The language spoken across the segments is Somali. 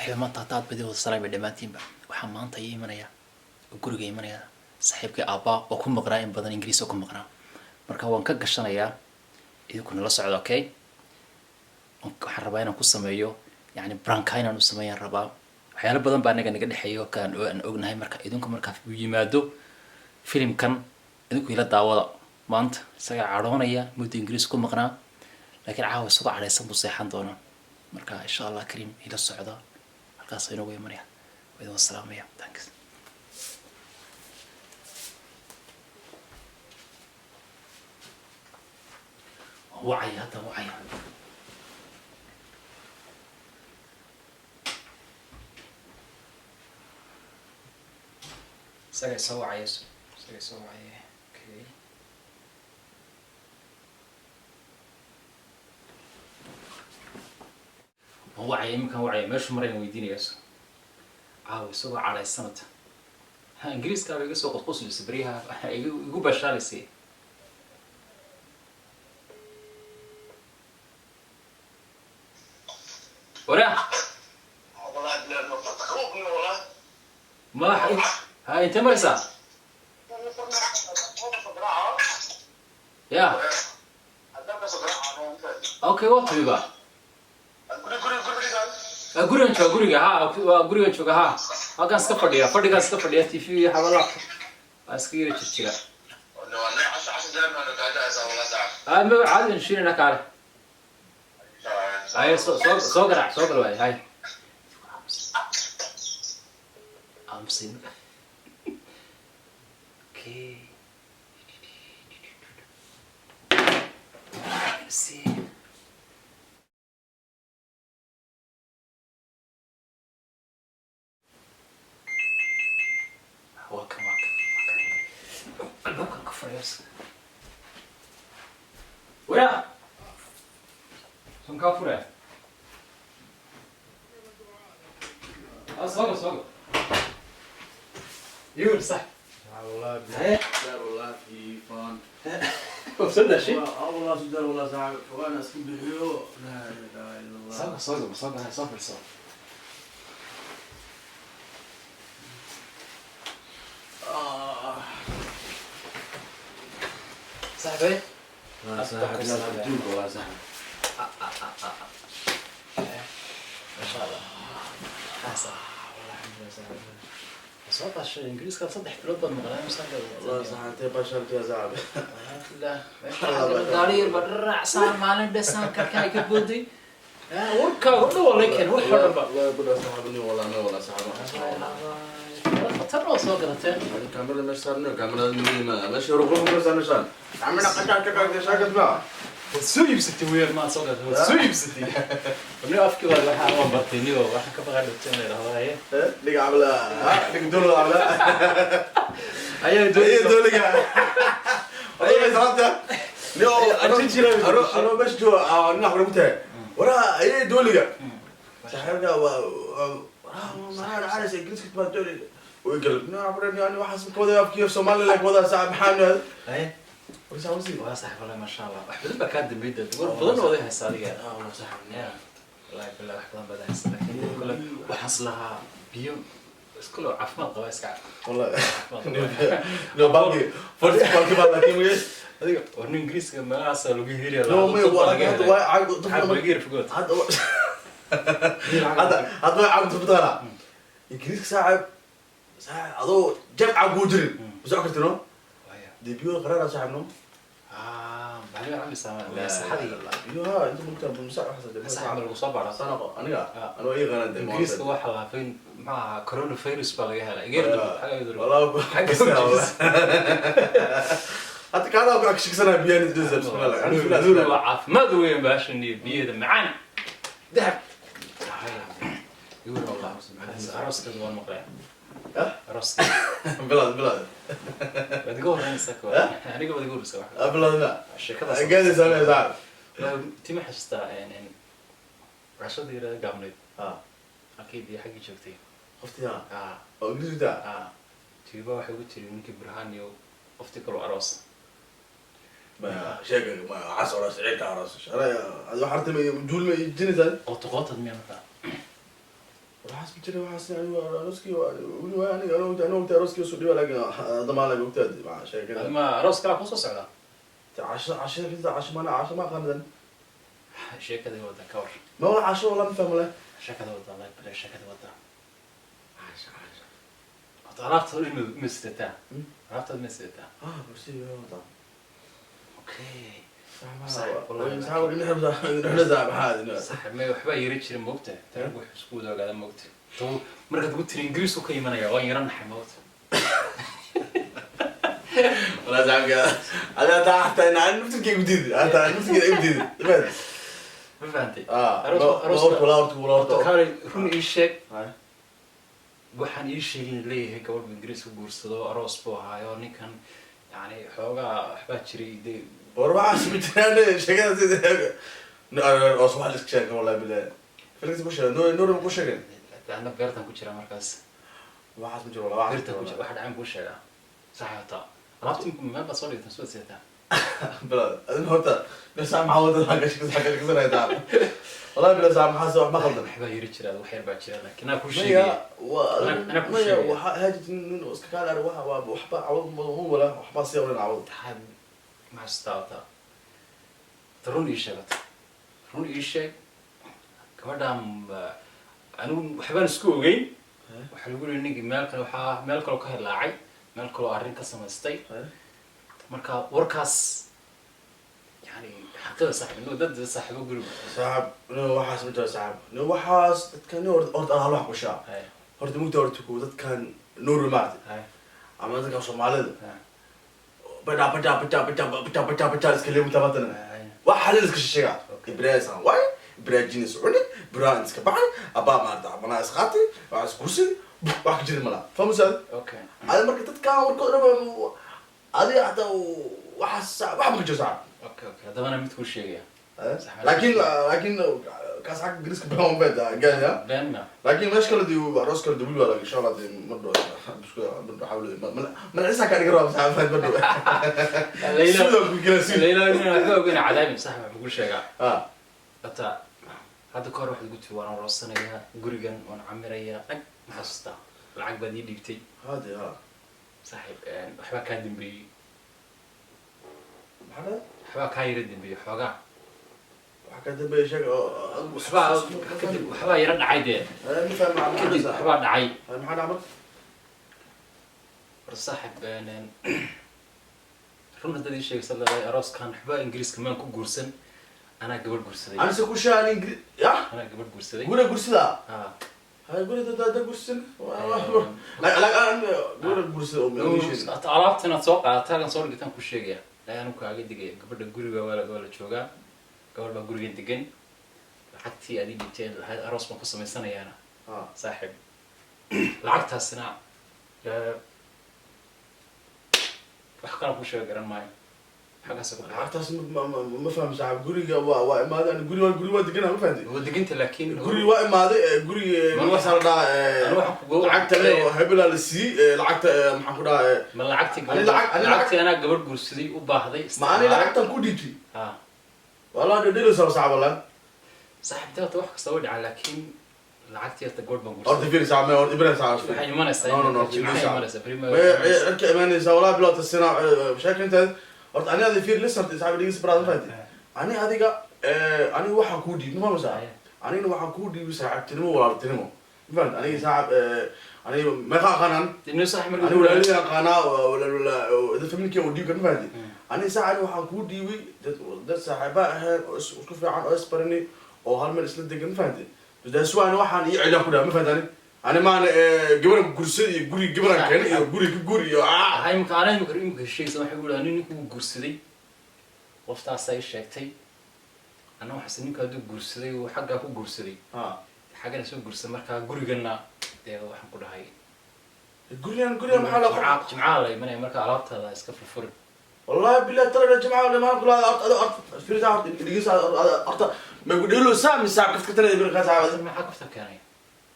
Saaxiiba, maanta hadda aad badi wada salaamay dhammaantiinba. Waxaa maanta ii imanaya oo guriga imanaya saaxiibkii aabbaa oo ku maqnaa in badan, Ingiriis oo ku maqnaa. Marka waan ka gashanayaa, idinkuna la socda. Okay, waxaan rabaa inaan ku sameeyo, yani prank inaan u sameeyaan rabaa. Waxyaalo badan baa anaga naga dhexeeyo kaan oo aan ognahay. Marka idinku markaa uu yimaado, filimkan idinku ila daawada. Maanta isagaa cadhoonaya, muddo Ingiriis ku maqnaa, laakiin caawa isagoo cadhaysan buu seexan doonaa. Marka insha Allah kariim, ila socda, halkaas inoogu imanaya. Waa idin salaamaya, thanks. Waan wacaya hadda, wacaya. Isaga soo wacaya, isaga soo wacaya. Okay, waan wacaya iminkaan, wacaya. Meeshu marayaan weydiinaya caawa isagoo cadhaysanata. Ha, Ingiriiskaaba iga soo qosqoslaysa beryaha, igu bashaalaysay. Waraa. والله لا تخوفني والله. Ma ha, intee maraysaa? Ya, okay, waa timi ba. Gurigan jooga, guriga. Ha, waa gurigan jooga. Ha, halkaan iska fadhiya, fadhigaan iska fadhiya, TV iyo xabala waa iska yara jir jira. Ha, ma caadi ban shiinayna, kaale. Haye, soo garaac, soo gal waay. Hay, aamusin. Okay. Let's see. Waa kan, waa kan, waa kan. Albaabkan ka furayas. Waraa, son kaa furaya. Ah, soo gal, soo gal. Yul, sax. والله. Haye. دار والله في فان. Soo dashay. والله سدار والله صاحب وانا اسكن بحيو لا اله الا الله. Soo gal, soo gal, soo gal, soo fadhiiso. آه. Saaxiibay. لا صاحب لا تدوق والله صاحب. Masha Allah. Xasan. والله الحمد لله صاحب. Soo dashay Ingiriiska, 3 bilood baad maqnaa mise? والله صاحب انت بشرت يا صاحبي. Alhamdulillah. Gaari yar baa dharacsan maalin dhesan karkaa ka booday. Warkaaga o dhan waa lay keenay, wax oo dhan ba. والله يقول صاحبني والله انا والله صاحب. Khatar oo soo galateen. الكاميرا مش صار الكاميرا ماشي روح روح صار نشان عمنا قطع قطع شاكت بقى. Waad soo iibsatay weeyaan, maa soo galatay, waad soo iibsatay. Ni afkii baa waxaa waan bartay niyo, waxaan ka baqaa dhigto in la yidhahdo haye. دق عملا دق دولة عملا. Ayaa. ايه دولة والله صراحة نيو انا انا مش جو انا حرمتها ورا ايه دولة صاحبنا ما انا عارف انجليزي كنت دولة ويقول نعم يعني واحد كودا كيف صومالي لك وضع صعب حامل. Haye. وسا وسي. Waa sax wallahi, masha Allah, wax badan baa kaa dambeeyay, war badan waday haysaa adiga. اه والله صاحب. Ya, wallahi billah, wax badan baad haysaa, laakiin kale waxaan is lahaa biyo iskule caafimaad qaba iska cab. والله Caafimaad qaba. لو باقي فرت باقي بالله ويش. Adiga war nin Ingiriiska meelahaasaa lagu heli. لو ما هو هذا واي Maxaa laga yar fogood. هذا هذا هذا واي عقد بطلع انجليزي صاحب صاحب adoo jabca kuu jirin ma soo kartino dee biyo qaraara saaxibno. Ah, maxaa laga cabaysaa? Saxadii. Biyaha inta mugtaa musa Saxa ma lagu soo baraa? sanaqa aniga. Ah. Anoo ii qanaan. Ingiriiska waxaa lahaa fin maxaa ahaa, coronavirus baa laga helay. Igeer dambe xagga yudhur. والله hadda kaada ku akshiksanaa biyaha nidisa bismillah Nuur waa caafimaad weyn baashan iyo biyada macaan dahab. Yuur wallah, arooskeeda waan maqlaya. Ah? Arooskeeda. Bilaad bilaad. Waad iga horreynaysaa ka hor. Aniga waad iga horreysaa wax. Bilaad ma Sheekadaas. gaadi samee saaxib. Tima xasuustaa cashadii yara gaabnayd ah halkii dee xaggii joogtay? Qoftii ah. Ah. Oo ingiriiska. Ah, tiiba waxay ugu tiri ninkii Burhaan iyo qoftii kaloo aroos. Ma sheega ma cas oras ciidka aros shalay adu xarta ma juul ma jinaysaa. Qoto qootad miya markaa? Waxaa Waxaas ma jira, waxaas anigu arooskii weli waa aniga anigu ogta arooskii soo dhiba, laakiin damaan laga ogtaa ma sheekada. Ma aroos kalaa kusoo socdaa? Casho casho kita casho mana casho ma aqaanadan. Sheekada wada ka war. Ma wala casho wala ma fahmo leh. Sheekada wada, like bila sheekada wada. Casho casho. Horta alaabta ma sidataa? Hmm? Alaabtaad ma sidataa? Ah, kursi wada. Okay. Saxaabka nixda maxaa? Saaxib, may waxbaa yara jira, moogta taragu wax isku wada ogaada, moogta to markaad ugu tiri Ingiriisku ka imanaya, waan yara naxay, moogta. Wala saxaabka ada taa xataa inaan naftirkeyga udiidi, hataa naftirkeyga udiidi. Ma fahantay? Ah, horta wala horta wala horta horta. Kaalay, run ii sheeg. Hay. Waxaan ii sheegin leeyahay gabadh Ingiriiska guursado, aroos buu ahaayo ninkan, yani xoogaa waxbaa jiray dee. War waxaas ma jiraan, sheekada sida oo wax la iska sheegay, wallahi billahi Felix ku sheegay, Noor Noor ku sheegay. Ana beertan ku jira markaas. Waxaas ma jiro wallahi, waxaas. Beertan ku jira, waxa dhacan kuu sheegaa, sax hota alaabta meel baad soo dhigtan soo seetaa. Bala adin horta nasa maxaa wada ka sheekaysanaysaa? Wallahi bila saa maxaa wax ma qaldan. Waxbaa yiri jira, wax yar baa jira, laakiin anaa kuu maya sheegaya. Waa Anaa kuu maya sheegaya. Waxa haajid nin iska kaal waxa waa waxba cawd ma wala waxba si awlan cawd. Taxaa ma xasuustaa? Wata ta run ii sheegata, run ii sheeg. Gabadhaan anigu waxbaan isku ogeyn. Waxaa lagu yiri ninkii meel kale, waxaa meel kaloo ka hilaacay, meel kaloo arrin ka samaystay. Marka warkaas yani xaqida saaxiib dad saaxiibo guriga. Saaxib, no, waxaas ma jiro saaxib, no, waxaas dadkan horta horta hal wax ku shaa. Horta mugta horta ku dadkan Norway maartay ama dadkan Soomaalida badha badha badha badha badha badha badha iska leemuta matana wax xalil iska sheega. Ibrahim waay Ibrahim jinis cuni Ibrahim iska baxay abaa maarta manaa isqaatay wax iskursi wax ka jirin mala famusaad. Adi marka dadkan warkood dhan adiga hataa waxaas wax ma ka jiro saaxib. Okay, haddabana mid kuu sheegaya. Laakiin kaas xagga Ingiriiska been been gaaya. Been ma. Laakiin meesha kale dii aroos kale dii wali insha Allah dii mar dhow bisku mar dhow xawli malcisa ka dhiga rabaa saaxib mar dhow sidoo ku gela si. Layla inaan waxba ogeyn cadaabin, sax waxaan kuu sheegaa. Ah. Hata hadda ka hor waxaad igu tiri waan aroosanayaa, gurigan waan camirayaa, ag ma xasuustaa? Lacag baad ii dhiibtay. Hadi ha. Saaxiib, waxbaa kaa dambeeyey. Maxaa dhacay? Waxbaa kaa yara dambeeyey xoogaa. Waxa ka dambeeya sheeg oo. Waxbaa kadib, waxbaa yara dhacay dee. Ma fahmi. Kadib waxbaa dhacay. Maxaa dhacay marka? War saaxiib, run haddaad ii sheegaysa leedahay arooskan waxbaa Ingiriiska maan ku guursan, anaa gabadh guursaday. Anise ku shaan Ingri ya. Anaa gabadh guursaday. Guriga gursida. Ha. Hay guriga dad gursin laakiin guriga gursida oo ma Hata alaabta inaad soo qaadato halkan soo dhigataan ku sheegaya laa anu kaaga digaya. Gabadha guriga waa la joogaa, gabadh baa guriga degan. Lacagtii aad ii dhibteen lahayd aroos baan ku samaysanayaana, saaxiib, lacagtaasina wax kalan ku sheega garan maayo, xaggaas ku baxay. Lacagtaas ma fahmi saaxib. Guriga waa imaaday ani guri waa deganaha, ma fahanti? Waa deginta laakiin Guri waa imaaday, guri waxaa la dhahaa Anu waxaan ku lacagta le oo hebelaa la siiyey, lacagta maxaan ku dhahaa? Ma lacagtii Ani lacagtii anaa gabadh guursaday u baahday. Ma ani lacagtan ku dhiibtay? Ha. Wallah dhedhelaysaa saaxib, wallah. Saaxiibtay, horta wax kasta way dhacaan, laakiin lacagtii horta gabadh baan Horta guursaday. fiiri saaxib, horta Ibrahim saaxib. Waxay imanaysaa No, no, no, jimcaha Ibrahim. imanaysaa prima. Cirka imaanaysaa walaa bilaa tasina sheeka intaad horta ani adiga fiir listen saaxib, dhegeysi brother, ma fahanti? Ani adiga aniga waxaan kuu dhiibay, ma fahmaysaa? Anigana waxaan kuu dhiibay saaxiibtinimo, walaaltinimo, ma fahanti? Aniga saaxib, aniga meeqa aqaanaan? Inuu saaxiib markii Aniga walaalihii aqaanaa, dad familkii oo dhiibka, ma fahanti? Aniga saaxib, aniga waxaan kuu dhiibay dad saaxiiba ahayn oo isku fiican oo isbarani oo hal meel isla degan, ma fahanti? That's why ani waxaan ii celiyaan ku dhaha, ma fahanti? Ani maana gabaran gursad iyo guri gabaran keenay iyo guri ka guri iyo ah. Waxaa imika anaa imika heshiisa waxay ku dhahaa nin ninkuu guursaday, qoftaasaa ii sheegtay. Anna waxaase ninku hadduu guursaday uu xaggaa ku guursaday, xaggana soo guursaday, markaa gurigana dee waxaan ku dhahay Gurigan maxaa la Jimcaha la imanaya, marka alaabtaada iska furfurin. Wallahi billahi tala jimcaha imaan kula horta horta fiiri horta dhegeysa horta ma ku dhelo saami saab kafta tala bir ka saab. Maxaa kafta keenay?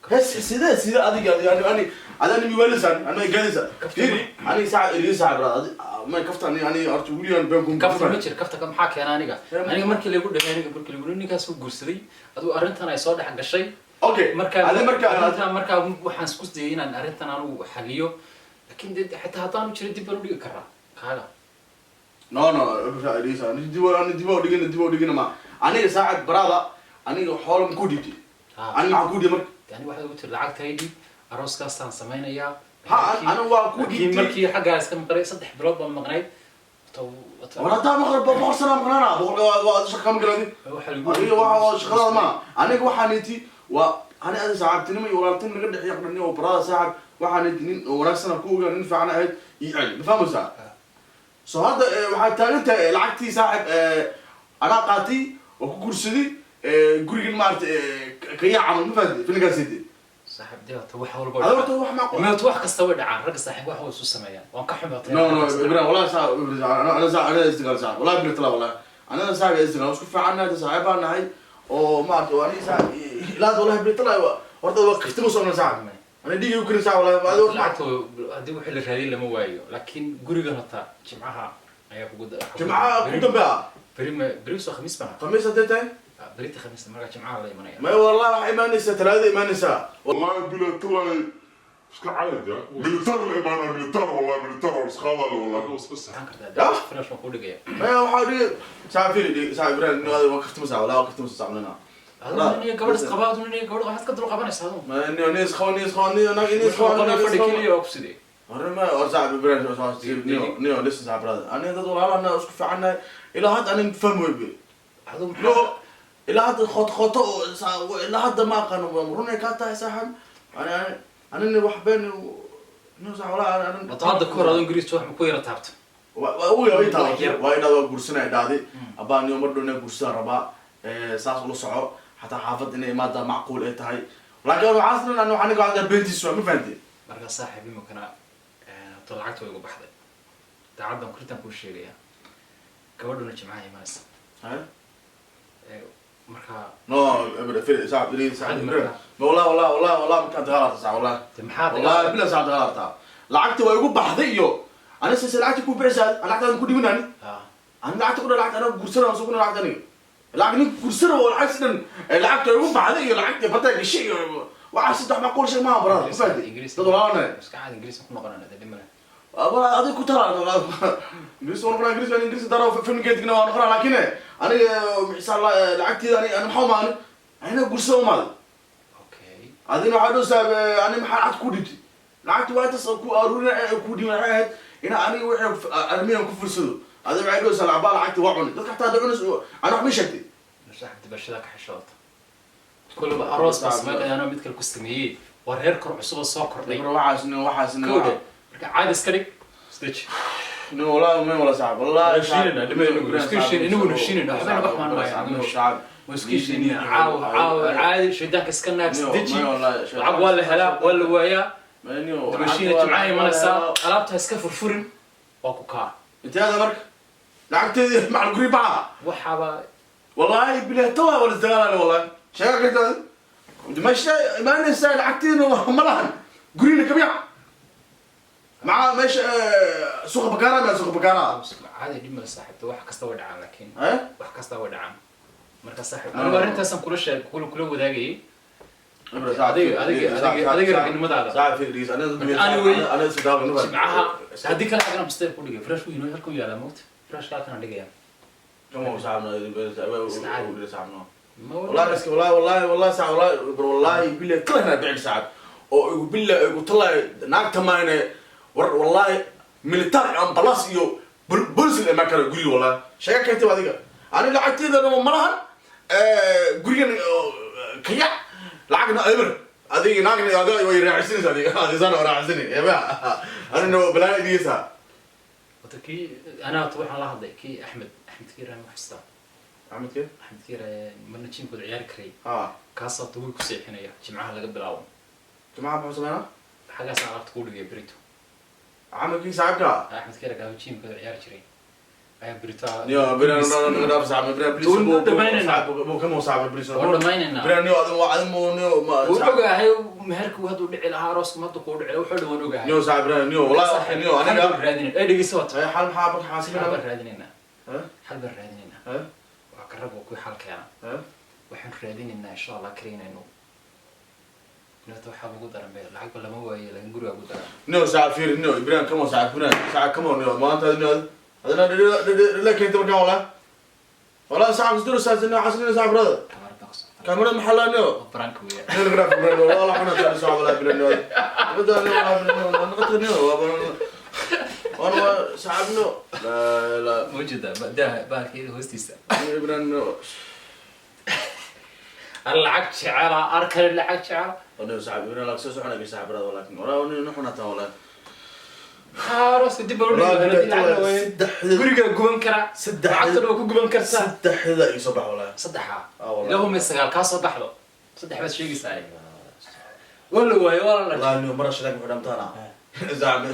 Hes sidee adiga yani ani adani mi walisan ana gaadisa fiiri ani saab dhegeysa brother, ma kafta ani ani horta wiliyan been ku Kafta ma jir, kafta maxaa keena? Aniga markii lagu dhagay, aniga markii lagu ninkaas uu guursaday, adigu arrintan ay soo dhex gashay. Okay. Marka Adi marka arrintan, markaa waxaan isku dayay inaan arrintan anugu xaliyo, laakiin de xitaa haddaanu jirin dib baan u dhigi karaa kaaga. No, dib u dhigina ma aniga saacad baraada, aniga xoola ma ku dhiibtay? Aniga maxaa ku dhiibay marka? De ani waxaad ugu tiri lacagta ay dhiib, arooskaasaan samaynayaa. Ha, aniga waa ku Laakiin dhiibtay. markii xaggaa iska maqnay, 3 bilood baan maqnayd. War haddaa maqan 100 sana maqnaana, 100 waa shaqa kama galadi. Waxaa lagu Aniga waxa shaqadaada ma aniga waxaan iti waa ani adi saaxiibtinimo iyo walaaltinimo naga dhexeeya qadhani oo baraada saaxib, waxaan iti nin oo wanaagsan ku ogaa, nin fiican ahayd iyo celi, ma fahmaysaa? So hadda waxaad taagan tahay lacagtii saaxib anaa qaatay oo ku guursaday gurigan, maarata kayaa camal, ma fahamtay filinkaasidi? Saaxiib, dee horta wax walba Ada horta wax macquul meeto, wax kasta way dhacaan. Ragga saaxiib wax way isu sameeyaan, waan ka xumaatay. No, Ibrahim, wallahi saaxib, ana saaxib, ana istiqaal saaxib, wallahi bilaa wallahi ana saaxib istiqaal isku fiican nahay, saaxib baan nahay oo maarata waa ani saaxib ilaa wallahi bilaa horta waa kaftimo soo saaxib, ana dhigi u karin saaxib, wallahi adiga horta. Lacagta haddii wixii la raadin lama waayo, laakiin gurigan horta Jimcaha ayaa kugu Jimcaha ku dambe ah. Beri ma beri soo Khamiis baa. Khamiis hadday tahay. Berita Khamiis, marka Jimcaha la imanaya. May, wallahi waxaa imaanaysaa Talaadada imaanaysaa. والله بلا طلع اسك عادي مليتار الامانه مليتار والله مليتار والسخاضه والله. Waxaan kartaa Yah? Firash baan kuu dhigaya. Maya, waxaa dhigi saaxib, fiiri dhigi saaxib Ibrahim, inuu waa kaftimo saaxib, wallahi waa kaftimo saaxib lana. Adigu nin gabadh isqaba, adigu nin gabadh waxaad ka dul qabanaysaa adigu. Ma ni isqaw ni isqaw ni ni ni isqaw Wuxuu ni fadhi isqaw keliya oo ku sidee. Horma war saaxib Ibrahim, niyo niyo listen saaxib brother, aniga dad walaal ana isku fiicannahay, ilaa hadda anin fahmi wey Adigu no, ilaa hadda khoto khoto ilaa hadda ma aqaano runay kaa tahay saaxib, ani anina wax been niyo saaxib, wallahi anin Wato hadda ka hor adoo Ingiriis wax ma ku yara taabta? Waa i taabatay, waa i dhahday waa guursanaya, dhahday abaa niyo mar dhow inaa guursadaan rabaa, saas ula soco, xataa xaafad inay imaada macquul ay tahay, laakiin waxaas dhan ani aniga waxaan beentiis waa, ma fahantay? Marka saaxiib, imikana horta lacagta way igu baxday, daacaddan kuritaan kuu sheegaya, gabadhuna Jimcaha imanaysa. Marka No, saaxib saaxib Caadi marka. والله والله والله والله markaan dagaalarta saaxib, والله. De maxaa? والله bila saaxib dagaalarta, lacagta waa igu baxday iyo ani sise lacagta ku bixisa, lacagta ku dhimin ani. Ani lacagta ku dhan lacagta aniga guursana soo kuna lacagta aniga lacag nin guursana oo lacag sidan lacagta igu baxday iyo lacagta bataa gashay iyo waxaa saddex macquul shay maaha brother, ma fahanti? Ingiriis. Dad walaalana. Iska caadi, Ingiriis ku noqonana de dhimale. Wala adiga ku tala, Ingiriis waan noqonaa, Ingiriis waan Ingiriis daro filmgeedkina waan noqonaa, laakiin aniga insha Allah lacagteeda ani ani maxaa umaani anina guursada umaaday. Okay. Adina waxaa dhow saab ani maxaa lacagta ku dhibtay, lacagta waa intaas ku aruurin ku dhiibay, waxay ahayd ina aniga wixii arrimihan ku fursado, adiga waxay dhowsaa lacbaa lacagta waa cuni dadka xataa hadda cunayso ani wax ma sheegtay. Saaxiib, dibashada ka xishoota, kulliba aroos baa sameynaya, anoo mid kale ku sameeyey, waa reer kor cusub oo soo kordhay. Waxaas waxaas. Kowde marka caadi iska dhig, isdeji. No, والله ما ولا صعب والله. Heshiinayna, dhibay isku heshiin, inaguna heshiinayna, waxba naga xumaan maayaan. Shacab. Waa isku heshiinayna caawa, caawa caadi shaydaanka iska naag, isdeji. Lacag waa la helaa, waa la waayaa. Dibashiina Jimcaha imanaysaa, alaabta ha iska furfurin, waa ku kaa. Inteeda marka lacagteedii macal guri baxa. Waxaaba والله بالله طلع ولا استغلال والله شغال كده ماشي imaanaysaa lacagteena ma lahan, gurina kabiic مع ماشي suuqa Bakaara ma suuqa Bakaara. Caadi, dhib male saaxiibta, wax kasta way dhacaan, laakiin eh wax kasta way dhacaan. Marka saaxiib, anigu arrintaasaan kula sheeg kula wadaagayay adiga ragnimadaada. Anyway, Jimcaha haddii kale xagana musteer ku dhigay, fresh weyn halkan yaalaa, mogta freshka halkan dhigaya. والله رزق والله والله والله ساعة والله والله بالله كلنا بعد ساعة oo igu billah igu talay naagta maayne war wallahi military ambulance iyo bolis ma kala guriga wallahi sheega kaytay adiga ani lacagteedana ma lahan, gurigan kaya lacagna eber, adiga naagna adiga way raacsanaysa, adiga adiga raacsanay eba anina balaa idiysa. Wata kii anaa waxaan la hadlay kii Axmed, Axmed Kiira ma xasuustaa? Axmed kee? Axmed Kiira marna jiimkooda ciyaari karay. Ha. Kaasoo wuu ku seexinaya Jimcaha laga bilaabo. Jimcaha muxuu sameynaa? Xaggaasaan alaabta kuu dhigaya berito. Axmed saaxiibka? Axmed Kiira kaa jiimkooda ciyaari jiray ayaa berito. Yo, bro, no, no, no, saaxiib, bro, please. Tuun dhamaynayna. Buu kama saaxiib, please. Waan dhamaynayna. Bro, niyo adigu adigu niyo ma Wuu ogahay meherku hadduu dhici lahaa, aroosku hadduu kuu dhici lahaa, wuxuu dhan waan ogahay. Niyo saaxiib, bro, niyo wallahi niyo aniga xal baan raadinayna ee dhegeyso wata. Ay xal maxaa marka Xal xaasilina? baan raadinaynaa. Eh? Xal baan raadinaynaa. Eh? Waa ka rag waa kuwii xal keena. Eh? Waxaan raadinaynaa insha Allah kale inaynu Horta waxaa ugu daran be lacagba lama waayo, laakiin guriga ugu daran. No, saaxiib, fiiri, no, Ibrahim, come on, saaxiib, Ibrahim, saaxiib, come on, no, maanta no, adina dhila keenta markaan walaa saaxiib isduro saaxiib, no, xasilina saaxiib, brother. Kamarad baa ku socota. Kamarad maxaa laa, no? Oo prank weeyaan. No, graf, Ibrahim, walaa xuna tahay saaxiib, walaa Ibrahim, no, bada, no, walaa Ibrahim, no, naqata, no, waa saaxiib, no, la la. Ma ujeedaa daha bahalkeeda hoostiisa? Ibrahim, no. Ar lacag jecela, ar kale lacag jecela. No, saaxiib, Ibrahim, la soo soconay saaxiib, brother, laakiin walaa no xuna tahay walaa. Arooska dib baa loo dhigi Walaa, haddii lacag la waayo. Gurigaa guban karaa. Lacagta dhan waa ku guban kartaa. Saddexda ii soo bax walaa. Saddexa? Ah, wallahi. Ilaahu may sagaal kaa soo baxdo, saddex baad sheegaysaa, waa la waayo, waa la والله انه مره شراك وحدمتنا زعما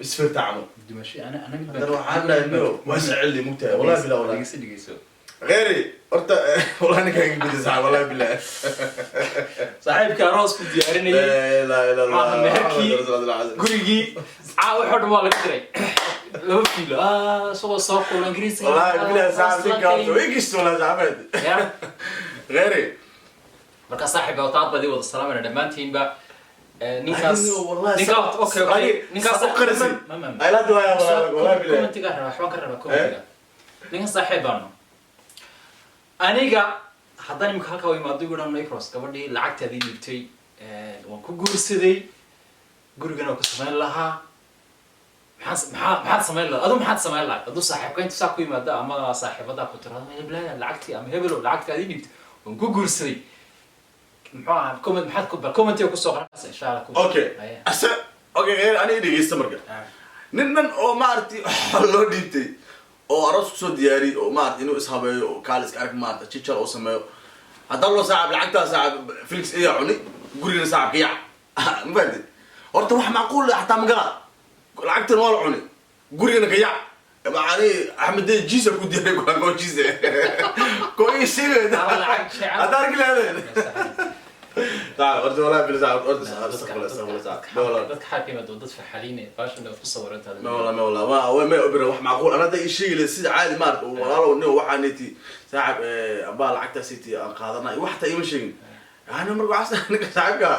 isfirta camal. Dimasho ana mid. Haddana waxaan dhahay no, waa isceli mugtahay, wallahi bilaa, wallahi. Dhegeyso, dhegeyso. غيري horta wallahi ninka iga guday sax, wallahi bilaa. Saaxiibka aroos ku diyaarinayay. La ilaha illa Allah. Maaha meherkii. Gurigii caa waxoo dhan waa laga diray laba kiilo, isagoo soo kuula Ingiriiska. wallahi bilaa sax, ninka horta way gishto wallahi saxaabad. Ya. غيري. Marka saaxiib wataad badi wada salaamayna dhammaantiinba. Ninkaas wallahi ninkaas, okay, ninkaas u qarisay. Ma ay la duwaya wallahi, wallahi bilaa. Commentiga raba, waxbaan ka rabaa commentiga. Ninkan saaxiib baanu aniga haddaan imika halkaa u imaado igu dhan Nicros, gabadhii lacagtaadii dhiibtay waan ku guursaday, gurigana waan ku samayn lahaa. Maxaa maxaad samayn lahaa adu? Maxaad samayn lahaa aduu saaxiibka intu saa ku yimaada ama saaxiibadaa ku tirado heblaaya lacagtii ama hebelow lacagtaadii dhiibtay waan ku guursaday, muxuu ahaa comment? Maxaad ku bal commentiga kusoo qoraysa insha Allah. Okay. Aye. Ase okay, غير aniga dhegeysta marka. Nin dhan oo maaragtay waxa loo dhiibtay oo aroos kusoo diyaariyey oo maaragtay inuu ishabeeyo oo kaal iska arag maaragtay jijar oo sameeyo, haddana loo saacab lacagtaa saacab Felix iya cuni, gurigana saacab ka yac, ma fahamtid? Horta wax macquul ah xataa magala lacagtan waa la cuni, gurigana ka yac. Macani Axmed de jiisa ku diyaariy kulanko jiisa ko ii sheegay. Ama lacag jecel. Hadda arki leedahay saacab horta wallahi bil saacab horta astaqfirullah, astaqfirullah saacab, ma wallahi. Dadka xaar ka yimaado dad faxaliine baashan ku sawirantaada. ما والله ما والله ما هو ما أبرر wax macquul ana hadda ii sheegi lahayd sida caadi maarata walaalow nin waxaa niti saaxib abaa lacagtaa siti aan qaadanay wax taa iima sheegin yani. Marka waxaas ninka saaxibka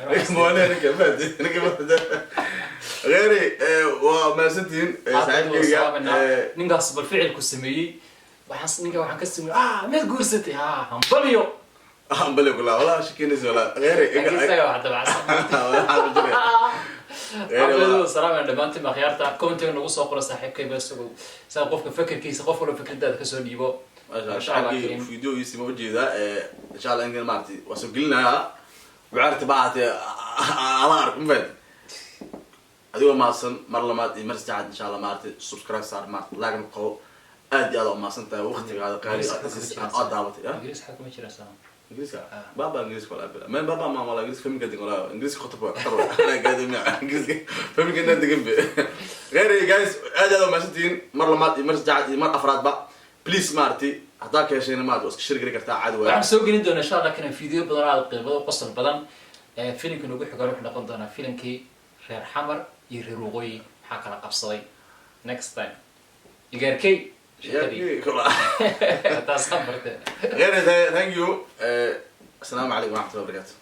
ninka moole ninka fahamtay ninka fahamtay غيري waa mahadsantihiin saaxiibkayga. Ninkaas bal ficilku sameeyey waxaan ninka waxaan ka sameeyey mid guursatay ha hambalyo. Hambali kula walaa shakinaysa walaa غيري. Laakiin isaga wax dabacsan. Cabdullah salaam dhammaantiin akhyaarta commentiga nagu soo qora saaxiibkayba isagoo saa qofka fikirkiisa, qof walba fikradaada kasoo dhiibo. Masha Allah, shacabkii videogiisi ma ujeedaa? Insha Allah inkan maaragtay waa soo gelinayaa wicaarta baate ala ark, ma fahanti? Adigoo mahadsan mar labaad iyo mar saddexaad insha Allah maaragtay subscribe saar, maaragtay like na qabo. Aad iyo aad waa mahadsan tahay waqtigaada qaali aad daawatay ya. Ingiriis xaa kuma jira sama? Ingiriiska baba ingiriiska walaa bila man baba ma wala ingiriiska familka degan walaa ingiriiska khatar waa khatar waa ana gaadamiya ingiriiska familka inaan degan be. غير guys, aad iyo aad waa mahadsantihiin mar labaad iyo mar saddexaad iyo mar afraadba. Please maaragtay haddaa ka heshayna maaragtay waa iska share geli kartaa caadi waay. Waxaan soo gelin doonaa insha Allah kana video badan oo aad qiimo qosol badan. Filimka nagu xigaan wuxuu noqon doonaa filimkii reer Xamar iyo reer Waqooyi maxaa kala qabsaday. Next time igaarkey sheekadii taas bartee. غير thank you, السلام عليكم ورحمة الله وبركاته.